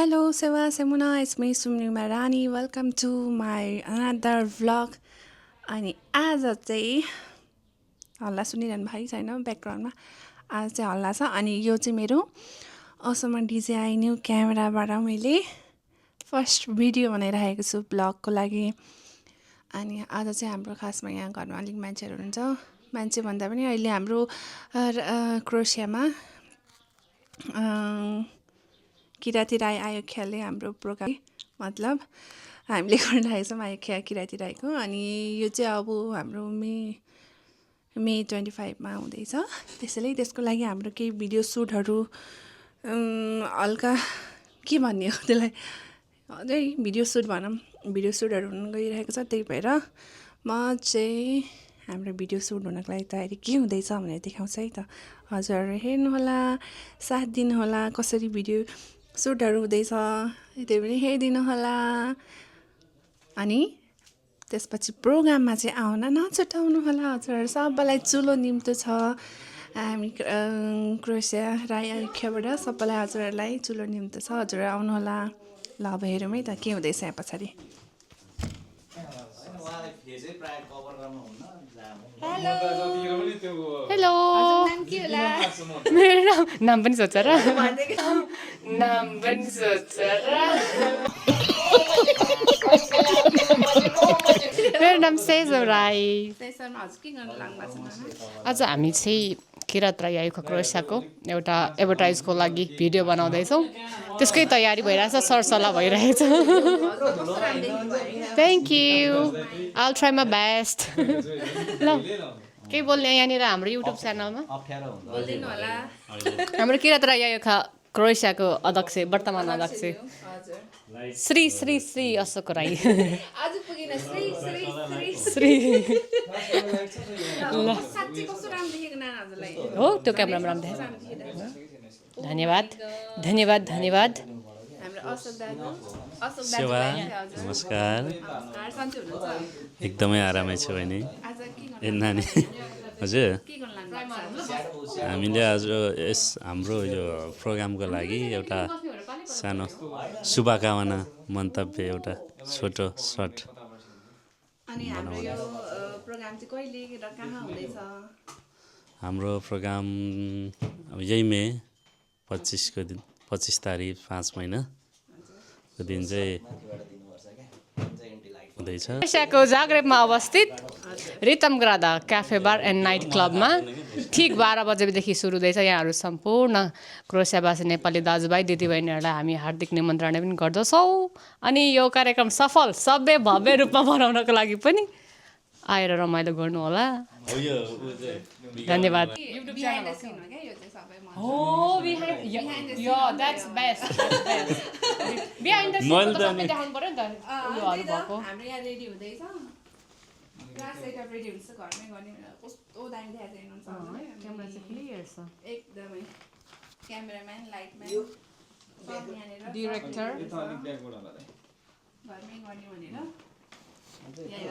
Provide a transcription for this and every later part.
Hello, Seva Semuna, it's me Sumni Marani. Welcome to my another vlog. अनि आज चाहिँ हल्ला सुनिरहनु भएको छैन ब्याकग्राउन्डमा आज चाहिँ हल्ला छ अनि यो चाहिँ मेरो असम DJI न्यू क्यामेराबाट मैले फर्स्ट भिडियो बनाइरहेको छु ब्लगको लागि अनि आज चाहिँ हाम्रो खासमा यहाँ घरमा अलिक मान्छेहरू हुनुहुन्छ मान्छे भन्दा पनि अहिले हाम्रो क्रोएसियामा किराती राई आयो ख्यालले हाम्रो प्रोग्राम मतलब हामीले गरिरहेको छौँ आयो किराती राईको अनि यो चाहिँ अब हाम्रो मे 25 मा हुँदैछ त्यसैले त्यसको लागि हाम्रो केही भिडियो सुटहरू हल्का के भन्ने हो त्यसलाई अझै भिडियो सुट भनौँ भिडियो सुटहरू हुन गइरहेको छ त्यही भएर म चाहिँ हाम्रो भिडियो सुट हुनको लागि तयारी के हुँदैछ भनेर देखाउँछ है त हजुरहरू हेर्नुहोला साथ दिनुहोला कसरी भिडियो सुटहरू हुँदैछ त्यही पनि हेरिदिनु होला अनि त्यसपछि प्रोग्राममा चाहिँ आउन नछुटाउनु होला हजुरहरू सबैलाई चुलो निम्तो छ हामी क्रोएसिया राई आख्याबाट सबैलाई हजुरहरूलाई चुलो निम्तो छ हजुरहरू आउनु होला ल अब हेरौँ है त के हुँदैछ यहाँ पछाडि हेलो मेरो नाम पनि सोच र नाम पनि सोच र मेरो नाम सेजो राई आज हामी चाहिँ किरात राई आएको क्रोएसियाको एउटा एडभर्टाइजको लागि भिडियो बनाउँदैछौँ त्यसकै तयारी भइरहेछ सरसल्लाह भइरहेछ thank you I will try my best ल केही बोल्ने यहाँनिर हाम्रो युट्युब च्यानलमा हाम्रो किरात राई आएको क्रोएसियाको अध्यक्ष वर्तमान अध्यक्ष श्री श्री श्री अशोक राई श्री हो त्यो क्यामेरामा राम्रो देखेँ धन्यवाद धन्यवाद धन्यवाद सेवा नमस्कार एकदमै आरामै छु बहिनी ए नानी हजुर हामीले आज यस हाम्रो यो प्रोग्रामको लागि एउटा सानो शुभकामना मन्तव्य एउटा छोटो सर्ट हाम्रो प्रोग्राम अब यही मे 25 तारिक 5 महिनाको दिन चाहिँ हुँदैछ क्रोएसियाको जाग्रेबमा अवस्थित रितमग्रादा क्याफे बार एन्ड नाइट क्लबमा ठिक 12 बजेदेखि सुरु हुँदैछ यहाँहरू सम्पूर्ण क्रोएसियावासी नेपाली दाजुभाइ दिदीबहिनीहरूलाई हामी हार्दिक निमन्त्रणा पनि गर्दछौँ अनि यो कार्यक्रम सफल सभ्य भव्य रूपमा बनाउनको लागि पनि आएर रमाइलो गर्नु होला धन्यवाद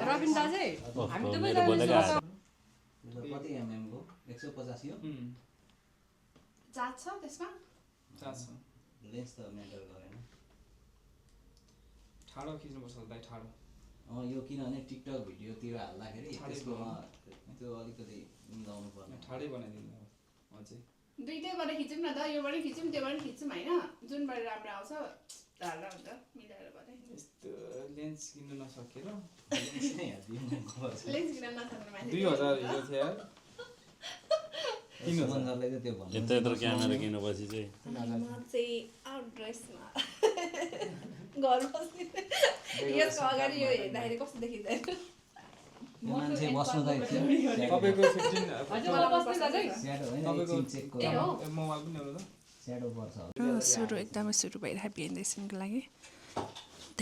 रबिन दाजु हामी त कति एमएम को 150 हो जात छ त्यसमा लेन्स त म्याटर गरेन ठाडो खिच्नुपर्छ दाइ ठाडो यो किनभने टिकटक भिडियोतिर हाल्दाखेरि त्यसको त्यो अलिकति मिलाउनु पर्ने ठाडै बनाइदिनु अझै दुईटैबाट खिचौँ न त योबाट खिचौँ त्योबाट खिचौँ होइन जुनबाट राम्रो आउँछ हाल्दा हुन्छ मिलाएर भने यस्तो लेन्स किन्नु नसकेर लेन्स किन्न नसक्ने मान्छे 2000 हिजो थियो यार सुमनजरले चाहिँ त्यो भन्नु यत्रो क्यामेरा किनेपछि चाहिँ म चाहिँ आउट ड्रेसमा घर बस्ने यसको अगाडि यो हेर्दाखेरि कस्तो देखिँदैन मान्छे बस्नु त तपाईको 15 स्याडो हैन एकछिन चेक गरौँ मोबाइल पनि हो त स्याडो पर्छ सुरु एकदमै सुरु भइरहेको बिहाइन्ड द सिनको लागि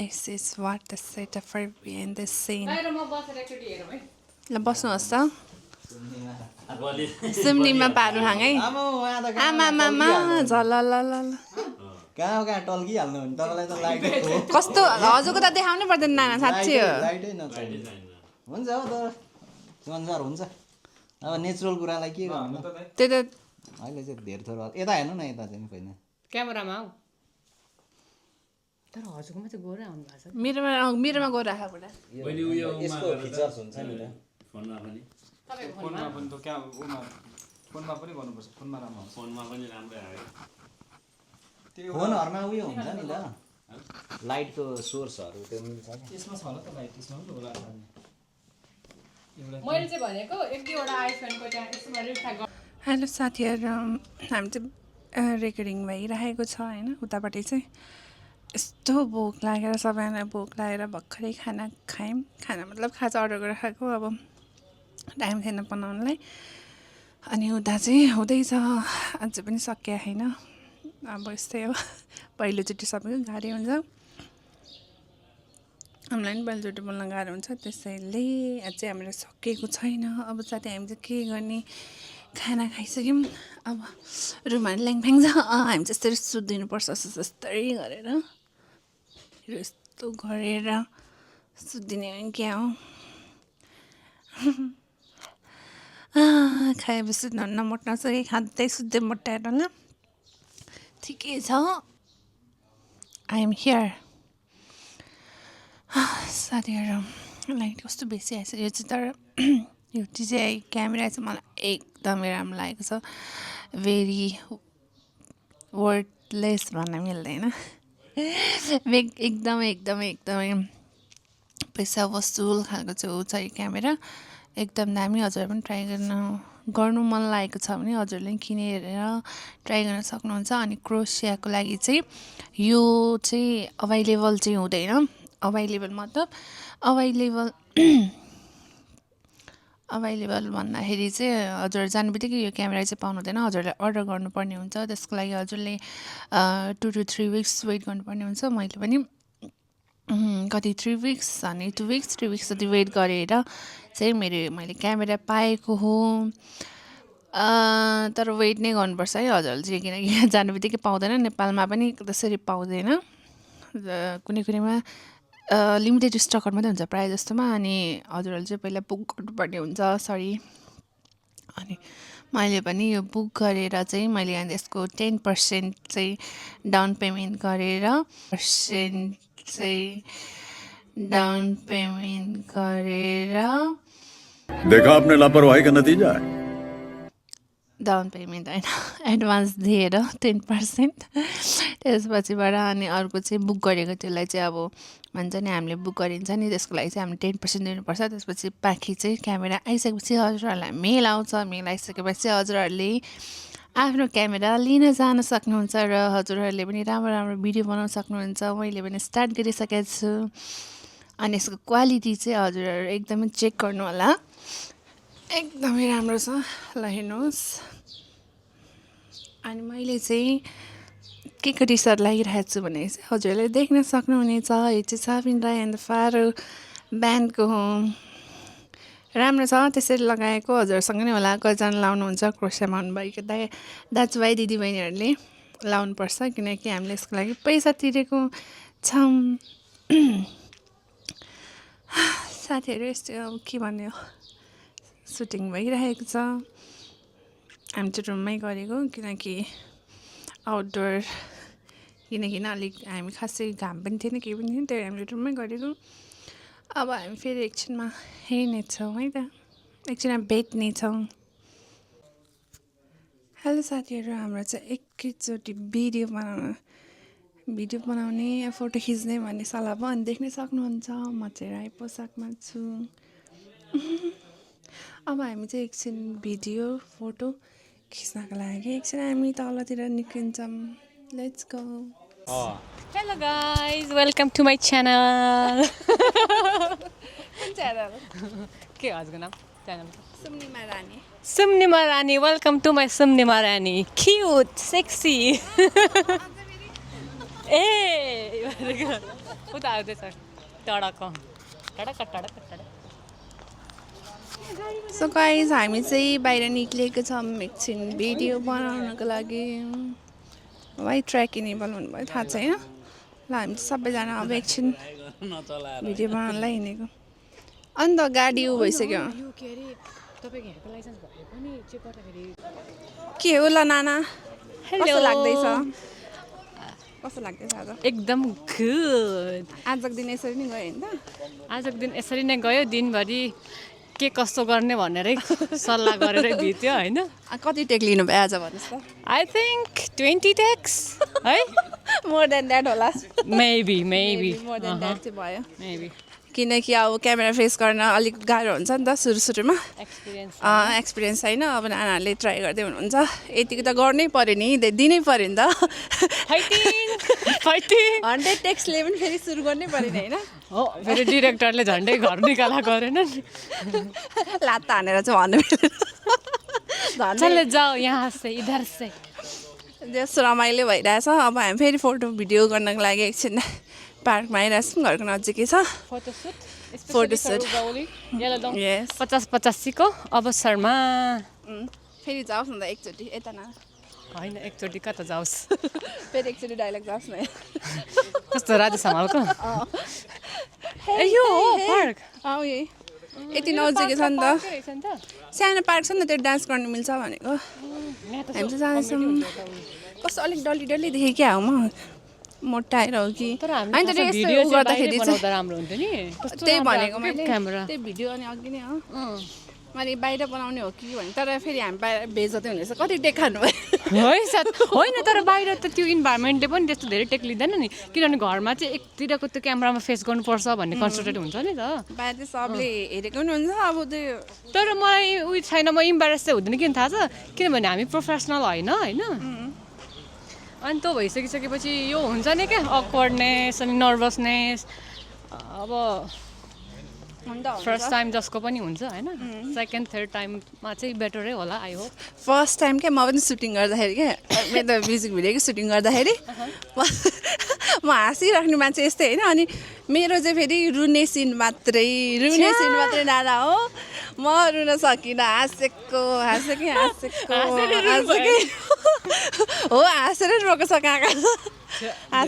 this is what the setup for behind the scene ल बस्नुहोस् त सुम्निमा पारुहाङ है आमामामा झल ल ल कहाँ टल्किहाल्नु भने तपाईँलाई त लाइट कस्तो हजुरको त देखाउनै पर्दैन नाना साँच्चै हो लाइटै नचल्ने हुन्छ हो त संसार हुन्छ अब नेचुरल कुरालाई के गर्नु त्यही त अहिले चाहिँ धेर थोर यता हेर्नु न यता चाहिँ होइन क्यामेरामा हौ तर हजुरकोमा चाहिँ गोरै आउनु भएको छ मेरोमा गएर राख बुढा यसको फिचर्स हुन्छ नि त फोनमा पनि फोनमा पनि त क्या उमा फोनमा पनि गर्नुपर्छ फोनमा राम्रो हुन्छ फोनमा पनि राम्रै आयो त्यो फोनहरुमा उयो हुन्छ नि त लाइटको सोर्सहरु त्यो मिल्छ नि यसमा छ होला त लाइट यसमा पनि होला मैले चाहिँ भनेको एक दुईवटा आइफोनको त्यहाँ यसमा रिफ्लेक्ट हेलो साथीहरू हामी चाहिँ रेकर्डिङ भइरहेको छ होइन उतापट्टि चाहिँ यस्तो भोक लागेर सबैलाई भोक लागेर भर्खरै खाना खायौँ खाना मतलब खाजा अर्डर गरेर खाएको अब टाइम थिएन बनाउनलाई अनि उता चाहिँ हुँदैछ अझ पनि सकिया छैन अब यस्तै हो पहिलोचोटि सबैको गाह्रो हुन्छ हामीलाई पनि पहिलोचोटि बोल्न गाह्रो हुन्छ त्यसैले अझै हाम्रो सकिएको छैन अब साथी हामी चाहिँ के गर्ने खाना खाइसक्यौँ अब रुममा ल्याङफ्याङ छ हामी चाहिँ यस्तरी सुत्दिनुपर्छ जस्तै गरेर यस्तो गरेर सुत्दिने क्या हो खाएपछि नमोट्न चाहिँ खाँदै सुत्दै मोटाएर ल ठिकै छ आई एम हियर साथीहरू लाइट कस्तो बेसी आएछ यो चाहिँ तर यो चाहिँ क्यामेरा चाहिँ मलाई एकदमै राम्रो लागेको छ भेरी वर्डलेस भन्न मिल्दैन एकदमै एकदमै एकदमै पैसा वसुल खालको चाहिँ हो छ यो क्यामेरा एकदम दामी हजुर पनि ट्राई गर्नु मन लागेको छ भने हजुरले किनेर ट्राई गर्न सक्नुहुन्छ अनि क्रोसियाको लागि चाहिँ यो चाहिँ अभाइलेबल चाहिँ हुँदैन अभाइलेबल मतलब अभाइलेबल भन्दाखेरि चाहिँ हजुर जानु बित्तिकै यो क्यामेरा चाहिँ पाउनु हुँदैन हजुरले अर्डर गर्नुपर्ने हुन्छ त्यसको लागि हजुरले 2 to 3 weeks वेट गर्नुपर्ने हुन्छ मैले पनि कति 3 weeks अनि 2 weeks 3 weeks जति वेट गरेर चाहिँ मैले क्यामेरा पाएको हो तर वेट नै गर्नुपर्छ है हजुरले चाहिँ किनकि जानु बित्तिकै पाउँदैन नेपालमा पनि त्यसरी पाउँदैन कुनै कुनैमा लिमिटेड स्टकहरू मात्रै हुन्छ प्रायः जस्तोमा अनि हजुरहरूले चाहिँ पहिला बुक गर्नुपर्ने हुन्छ सरी अनि मैले पनि यो बुक गरेर चाहिँ मैले यसको 10% चाहिँ डाउन पेमेन्ट गरेर देखा आपने लापरवाही का नतीजा है डाउन पेमेन्ट होइन एडभान्स दिएर 10% त्यसपछिबाट अनि अर्को चाहिँ बुक गरेको त्यसलाई चाहिँ अब भन्छ नि हामीले बुक गरिन्छ नि त्यसको लागि चाहिँ हामीले 10% दिनुपर्छ त्यसपछि बाँकी चाहिँ क्यामेरा आइसकेपछि हजुरहरूलाई मेल आउँछ मेल आइसकेपछि हजुरहरूले आफ्नो क्यामेरा लिन जान सक्नुहुन्छ र हजुरहरूले पनि राम्रो राम्रो भिडियो बनाउन सक्नुहुन्छ मैले पनि स्टार्ट गरिसकेको छु अनि यसको क्वालिटी चाहिँ हजुरहरू एकदमै चेक गर्नु होला एकदमै राम्रो छ ल हेर्नुहोस् अनि मैले चाहिँ के टी सर्ट लगाइरहेको छु भने चाहिँ हजुरहरूले देख्न सक्नुहुनेछ यो चाहिँ साबिन राई एन्ड फारो ब्यान्डको हो राम्रो छ त्यसरी लगाएको हजुरसँग नै होला कतिजना लाउनुहुन्छ क्रोसियामा हुनुभएको दाजुभाइ दिदीबहिनीहरूले लाउनुपर्छ किनकि हामीले यसको लागि पैसा तिरेको छौँ साथीहरू यस्तो अब के भन्ने हो सुटिङ भइरहेको छ हामी चाहिँ रुममै गरेको किनकि आउटडोर किन अलिक हामी खासै घाम पनि थिएन केही पनि थिएन त्यही हामीले रुममै गरेको अब हामी फेरि एकछिनमा हेर्नेछौँ है त एकछिनमा भेट्नेछौँ हेलो साथीहरू हाम्रो चाहिँ एकैचोटि भिडियो बनाउने फोटो खिच्ने भन्ने सल्लाह भयो अनि देख्न सक्नुहुन्छ म चाहिँ राई पोसाकमा छु अब हामी चाहिँ एकछिन भिडियो फोटो खिच्नको लागि एकछिन हामी तलतिर निक्लिन्छौँ let's go hello guys welcome to my channel के हजुरको नाम channel Sumnima Rani welcome to my Sumnima Rani cute sexy ए उता आउँदैछ टडक सो गाइज हामी चाहिँ बाहिर निक्लिएको छौँ एकछिन भिडियो बनाउनको लागि वाइ ट्र्याक इनेबल हुनुभयो थाहा छैन ल हामी चाहिँ सबैजना अब एकछिन भिडियो बनाउनलाई हिँडेको अन्त गाडी उ भइसक्यो के हो ल नाना कस्तो लाग्दैछ कस्तो लाग्दैछ आज एकदम गुड आजको दिन यसरी नै गयो होइन त आजको दिन यसरी नै गयो दिनभरि के कस्तो गर्ने भनेरै सल्लाह गरेरै बित्यो होइन कति टेक लिनुभयो आज भन्नुहोस् त आई थिङ्क 20 टेक्स है मोर देन द्याट होला मेबी मोर देन द्याट चाहिँ भयो मेबी किनकि अब क्यामेरा फेस गर्न अलिक गाह्रो हुन्छ नि त सुरुमा एक्सपिरियन्स एक्सपिरियन्स छैन अब नानाहरूले ट्राई गर्दै हुनुहुन्छ यतिको त गर्नै पऱ्यो नि दिनै पऱ्यो नि त फाइटिङ 100 टेक्सले पनि फेरि सुरु गर्नै पऱ्यो नि होइन हो फेरि डिरेक्टरले झन्डै घर निकाला गरेन लात्ता हानेर चाहिँ भन्नु मिलेन चले जाऊ यहाँ से इधर से जस्तो रमाइलो भइरहेछ अब हामी फेरि फोटो भिडियो गर्नको लागि एकछिन पार्कमा आइरहेछौँ घरको नजिकै छ फोटोसुट Yes. 50-85 को अवसरमा फेरि जाओस् न त एकचोटि यता न होइन एकचोटि कता जाओस् फेरि एकचोटि डाइलग जाओस् न कस्तो राजा समालको ए यो हो पार्क यही यति नजिकै छ नि त सानो पार्क छ नि त त्यो डान्स गर्नु मिल्छ भनेको हामी चाहिँ जाँदैछौँ कस्तो अलिक डल्ली डल्ली देखेँ क्या हो म मोटाएर हो कि होइन त भिडियो गर्दाखेरि बनाउँदा राम्रो हुन्थ्यो नि त्यही भनेको मैले क्यामेरा त्यही भिडियो अनि अघि नै हो मैले बाहिर बनाउने हो कि भने तर फेरि हामी बाहिर बेजतै हुनेछ कति टेक खानु भयो है साथ होइन तर बाहिर त त्यो इन्भाइरोमेन्टले पनि त्यस्तो धेरै टेक लिँदैन नि किनभने घरमा चाहिँ एकतिरको त्यो क्यामेरामा फेस गर्नुपर्छ भन्ने कन्सन्ट्रेट हुन्छ नि त बाहिर चाहिँ सबले हेरेको नि हुन्छ अब त्यो तर मलाई उयो छैन म इम्बारेस चाहिँ हुँदैन किन थाहा छ किनभने हामी प्रोफेसनल होइन अनि त्यो भइसकिसकेपछि यो हुन्छ नि क्या अक्वर्डनेस अनि नर्भसनेस अब फर्स्ट टाइम जसको पनि हुन्छ होइन सेकेन्ड थर्ड टाइममा चाहिँ बेटरै होला आई होप फर्स्ट टाइम क्या म पनि सुटिङ गर्दाखेरि क्या मेरो त म्युजिक भिडियोको सुटिङ गर्दाखेरि म हाँसिराख्ने मान्छे यस्तै होइन अनि मेरो चाहिँ फेरि रुने सिन मात्रै डाँडा हो म रुन सकिनँ हाँसेको हो हाँसेर रोएको छ कहाँ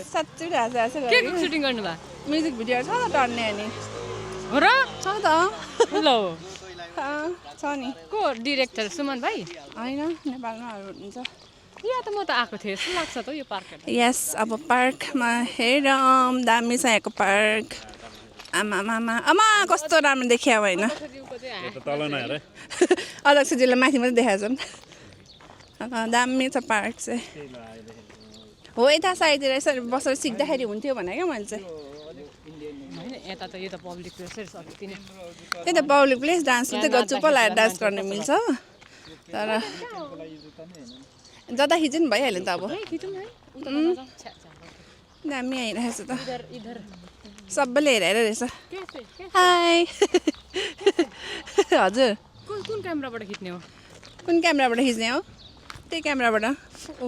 साँच्चै हाँसेर के सुटिङ गर्नुभयो म्युजिक भिडियो छ त टर्ने अनि हो र छ त ल छ नि को डिरेक्टर सुमन भाइ होइन नेपालमा हुनुहुन्छ यहाँ त म त आएको थिएँ जस्तो लाग्छ त यो पार्क यस अब पार्कमा हेरौँ दामी छ यहाँको पार्क आमा कस्तो राम्रो देखिया होइन अध्यक्षजीलाई माथि मात्रै देखाएको छ दामी छ पार्क चाहिँ हो यता साइडतिर यसरी बसेर सिक्दाखेरि हुन्थ्यो भने क्या मैले चाहिँ यता त यो त पब्लिक प्लेस त्यही त पब्लिक प्लेस डान्स मात्रै गर्छु पो लगाएर डान्स गर्न मिल्छ तर जता खिच्यो नि भइहाल्यो नि त अब दामी आइरहेछ त सबैले हेरेर रहेछ हाई हजुर कुन क्यामेराबाट खिच्ने हो कुन क्यामेराबाट खिच्ने हो त्यही क्यामेराबाट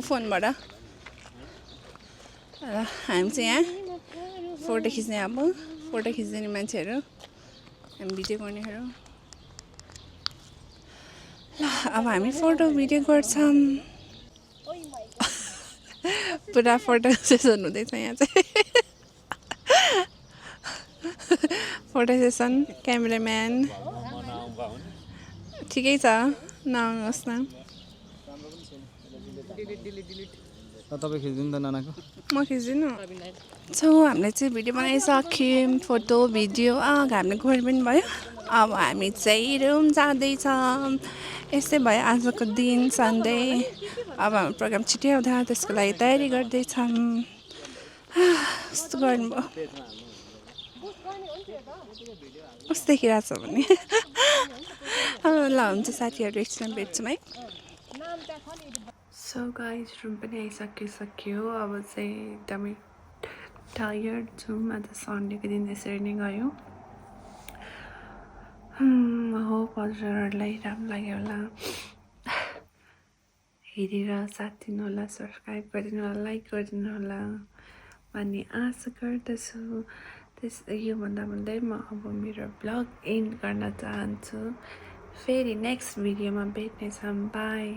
फोनबाट हामी चाहिँ यहाँ फोटो खिच्ने अब फोटो खिच्ने मान्छेहरू हामी भिडियो गर्नेहरू ल अब हामी फोटो भिडियो गर्छौँ पुरा फोटो सेसन हुँदैछ यहाँ चाहिँ फोटो सेसन क्यामेराम्यान ठिकै छ नआउनुहोस् न तपाईँ खिचिदिनु त नानाको म खिच्दिनु सो हामीले चाहिँ भिडियो बनाइसक्यौँ फोटो भिडियो हामीले गएर पनि भयो अब हामी चाहिँ रुम जाँदैछौँ यस्तै भयो आजको दिन सन्डे अब हाम्रो प्रोग्राम छिट्टै आउँदा त्यसको लागि तयारी गर्दैछौँ कस्तो गर्नुभयो कस्तो देखिरहेको छ भने ल हुन्छ साथीहरू एकछिन भेट्छौँ है सो गाइज रुम पनि आइसकिसक्यो अब चाहिँ एकदमै टायर्ड छौँ आज सन्डेको दिन यसरी नै गयो होप हजुरहरूलाई राम्रो लाग्यो होला हेरेर साथ दिनु होला सब्सक्राइब गरिदिनु होला लाइक गरिदिनु होला भन्ने आशा गर्दछु योभन्दा भन्दै म अब मेरो ब्लग एन्ड गर्न चाहन्छु फेरि नेक्स्ट भिडियोमा भेट्नेछौँ बाई